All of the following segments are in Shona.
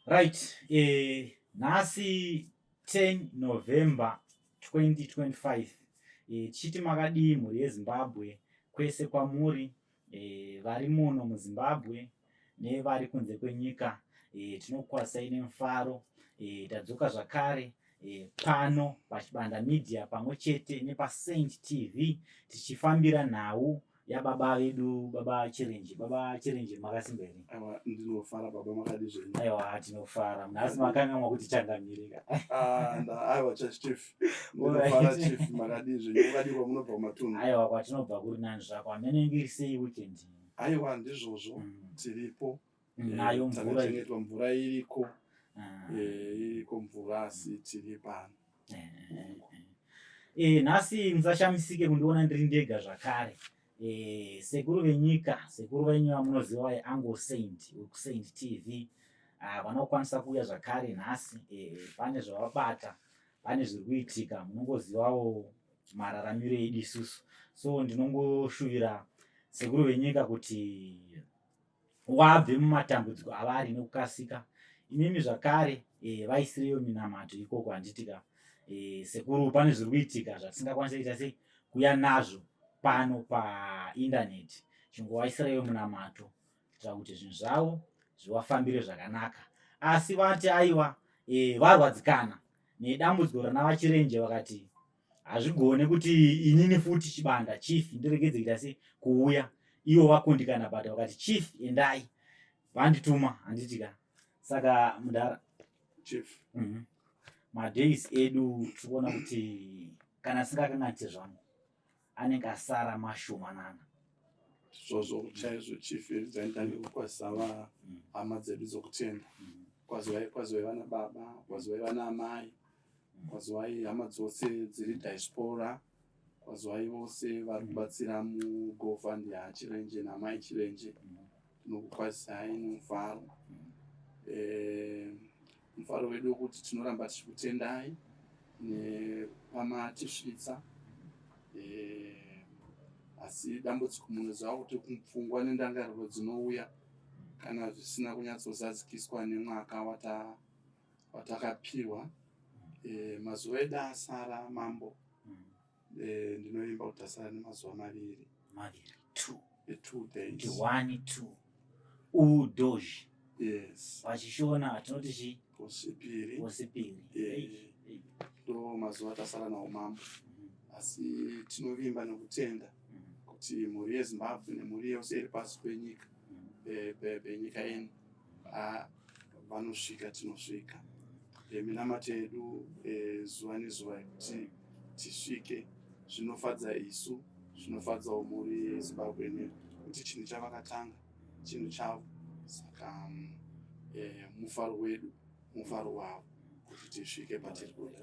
Right, nhasi 10 November 2025, tichiti makadii mhuri yeZimbabwe kwese kwamuri, vari muno muZimbabwe nevari kunze kwenyika, tinokukwazisai nemufaro. Tadzoka zvakare pano paChibanda Media pamwe chete nepaSaint TV tichifambira nhau yababa vedu, baba Chirenje. Baba Chirenje, makasimba here? Aiwa, ndinofara baba, makadi zvenyu? Aiwa, tinofara. Nhasi makangamwa kuti changamirika. Ah, aiwa, chachief, ndinofara chief, makadi zvenyu? Makadi kwamunobva kumatunhu? Aiwa, kwatinobva kuri nani zvako. Hamene ngiri sei weekend? Aiwa, ndizvozvo, tiripo. Nayo mvura? Takachengetwa, mvura iriko. Iriko mvura, asi tiri pano. Nhasi musashamisike kundiona ndiri ndega zvakare. Sekuru venyika, sekuru venyu vamunoziva, Ango Saint wekuSaint TV, vanokwanisa kuuya zvakare nhasi. Pane zvavabata, pane zviri kuitika, munongozivawo mararamiro edu isusu. So ndinongoshuvira sekuru venyika kuti wabve mumatambudziko avari nekukasika. Imimi zvakare, vaisireyo minamato ikoko, handitika? Sekuru, pane zviri kuitika zvatisingakwanisi kuita sei kuya nazvo pano paindaneti. Chingovaisireyo munamato kuitira kuti zvinhu zvavo zvivafambire zvakanaka. Asi vati aiwa, varwadzikana nedambudziko rana vaChirenje, vakati hazvigone kuti inini futi Chibanda Chief ndiregedze kuita sei kuuya ivo vakundikana. But vakati, "Chief, endai, vandituma," handitika? Saka mudhara Chief. Madays edu tiri kuona kuti kana singakanganise zvangu anenge asara mashomanana. Zvozvo chaizvo chief, dzaindange kukwazisa hama dzedu dzokutenda. Kwazivai, kwazivai vana baba, kwazivai vana amai, kwazivai hama dzose dziri diaspora, kwazivai vose vari kubatsira muGoFund yaChirenje namai Chirenje. Tinokukwazisai nomufaro. Mufaro wedu wekuti tinoramba tichikutendai nepamatisvitsa. Asi dambudziko munoziva kuti pfungwa nendangariro dzinouya kana zvisina kunyatsozadzikiswa nemwaka watakapiwa. Mazuva edu asara, mambo, ndinovimba kuti tasara nemazuva 2. 2, two. 2 days. Kuti one, two, udoji. Yes. Pachishona tinoti chi? Osipiri. Osipiri. Ndo mazuva tasara nawo, mambo, asi tinovimba nekutenda kuti mhuri yeZimbabwe nemhuri yose iri pasi penyika, penyika ino, vanosvika, tinosvika. Minamato yedu zuva nezuva yekuti tisvike. Zvinofadza isu, zvinofadzawo mhuri yeZimbabwe nekuti chinhu chavakatanga chinhu chavo. Saka mufaro wedu mufaro wavo kuti tisvike patiri kuda.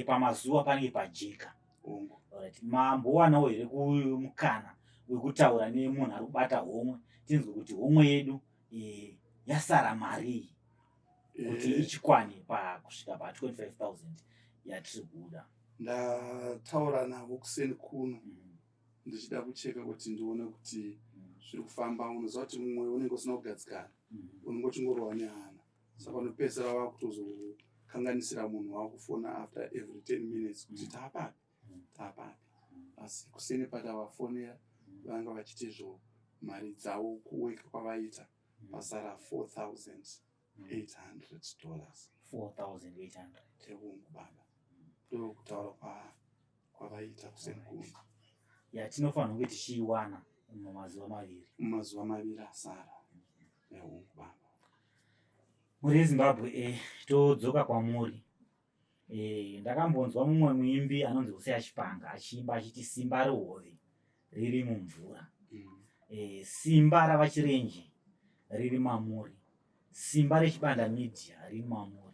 Pamazuva panenge pajeka. Hongu. Alright. Mambowanawo here mukana wekutaura nemunhu ari kubata homwe, tinzwe kuti homwe yedu yasara marii kuti ichikwane pakusvika pa25 000 yatiri kuda? Ndataura navo kuseni kuno ndichida kucheka kuti ndione kuti zviri kufamba. Unoziva kuti mumwe unenge usina kugadzikana, unenge uchingorova nehana, saka unopedzisira wakutozokanganisira munhu, wakufona after every 10 minutes kuti taapapi, taapapi. Asi kuseni patavafonera vanga vachiti izvo mari dzavo kuweka kwavaita pasara $4800. 4800. Ehungu baba, ndokutaura kwavaita kuseni kuno. Yatinofanira kunge tichiiwana mumazuva 2. Mumazuva 2 asara, ehungu baba. Mhuri yeZimbabwe, todzoka kwamuri. Ndakambonzwa mumwe muimbi anonzi Hosea Chipanga achiimba achiti simba rehove riri mumvura. Simba ravaChirenje riri mamuri, simba reChibanda Media riri mamuri.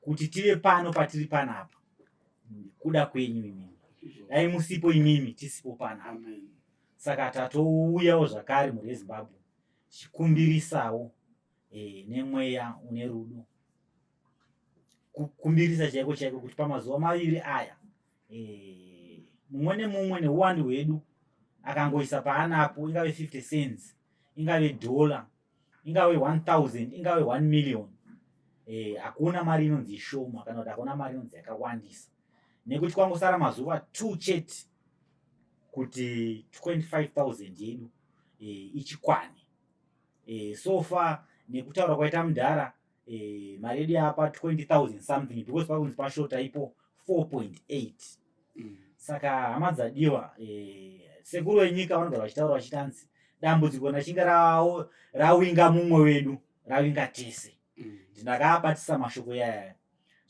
Kuti tive pano patiri panapa kuda kwenyu imimi. Dai musipo imimi, tisipo panapa. Amen. Saka tatouyawo zvakare, mhuri yeZimbabwe, tichikumbirisawo nemweya une rudo, kukumbirisa chaiko chaiko kuti pamazuva 2 aya, mumwe nemumwe neuwandu hwedu akangoisa paanapo, ingave 50 cents, ingave dollar, ingave 1000, ingave 1 million. Eh, hakuna mari inonzi ishoma kana kuti hakuna mari inonzi yakawandisa nekuti kwangosara mazuva 2 chete kuti 25000 yedu e, ichikwane e, so far nekutaura kwaita mudhara e, mari yedu yapa 20000 something because pakunzi pashota ipo 4.8 Saka hama dzadiwa e, sekuru venyika vanogara vachitaura vachitanzi dambudziko ndachinge rawinga mumwe wedu rawinga tese. Ndakabatisa mashoko yaya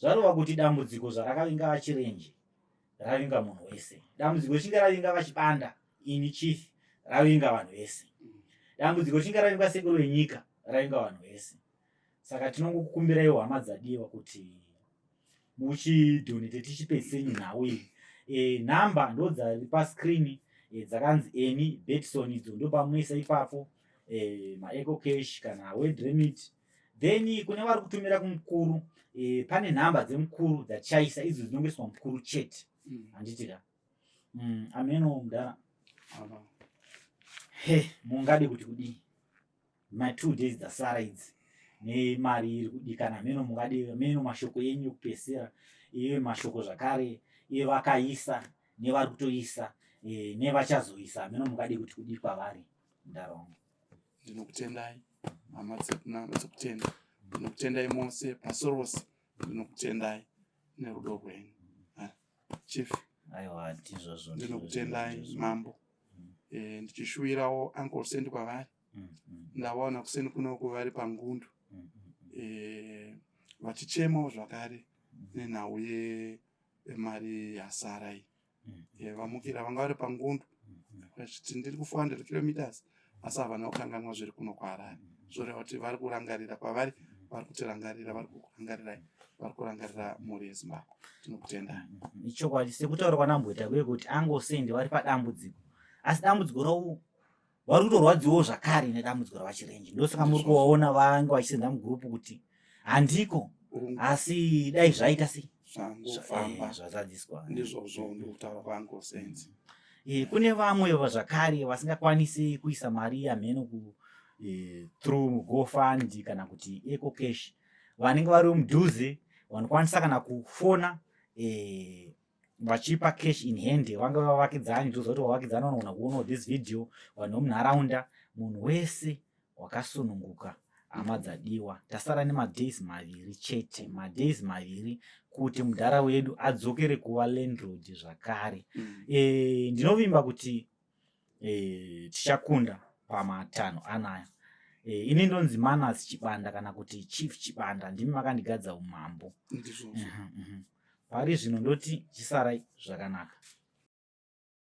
zvarova kuti dambudziko zvarakavinga vachirenje ravinga munhu wese dambudziko richinge ravinga vachibanda ini chief ravinga vanhu vese dambudziko richinge ravinga sekuru venyika ravinga vanhu vese saka tinongokukumbiraiwo hama dzadiwa kuti muchidonete tichipedzise nhau iyi e, nhamba ndodzari pascreen e, dzakanzi eni betson idzo ndopamunoisa ipapo e, maeco cash kana wedremit then kune vari kutumira kumukuru e, pane nhamba dzemukuru dzatichaisa idzo dzinongoiswa mukuru chete handiti ka ameno mudhara he mungade kuti kudii ma two days dzasara idzi nemari iri kudikana meno mungade meno mashoko enyu ekupedzisira iye mashoko zvakare evakaisa nevari kutoisa e, nevachazoisa meno mungade kuti kudii kwavari mudhara wangu Ndinokutendai hama dzekutenda, ndinokutendai mose pasi rose, ndinokutendai nerudo rwenyu Chief. Aiwa ndizvozvo. Ndinokutendai mambo. E, ndichishuwirawo Uncle Saint kwavari. Ndavaona kuseni kunoku vari pangundu. E, vachichemawo zvakare nenhau yemari yasara iyi. Eh, vamukira vanga vari pangundu vachiti ndiri ku400 kilometers asi havana kukanganwa zviri kuno kuharare zvoreva kuti vari kurangarira kwavari vari kutirangarira vari kukurangarirai vari kurangarira mhuri yezimbabwe tinokutendai ichokwadi sekutaura kwanamboita kuye kuti angosendi vari padambudziko asi dambudziko ravo vari kutorwadziwawo zvakare nedambudziko ravachirenje ndosaka muri kuvaona vange vachisenda mugurupu kuti handiko asi dai zvaita sei zvangofamba eh, zvazadziswa ndizvozvo ndikutaura kwangu senzi eh, kune vamwe zvakare vasingakwanisi kuisa mari yamheno ku eh, through gofund kana kuti ecocash vanenge vari mudhuze vanokwanisa kana kufona eh, vachipa cash in hand vanga vavakidzani toziva kuti vavakidzani vanogona kuonawo this video vanhu vemunharaunda munhu wese wakasununguka hama dzadiwa tasara nemadays maviri chete madays maviri kuti mudhara wedu adzokere kuva landlord zvakare E, ndinovimba kuti e, tichakunda pamatanho anaya e, ini ndonzi Manas Chibanda kana kuti Chief Chibanda ndimi makandigadza umambo. Pari zvino ndoti chisarai zvakanaka.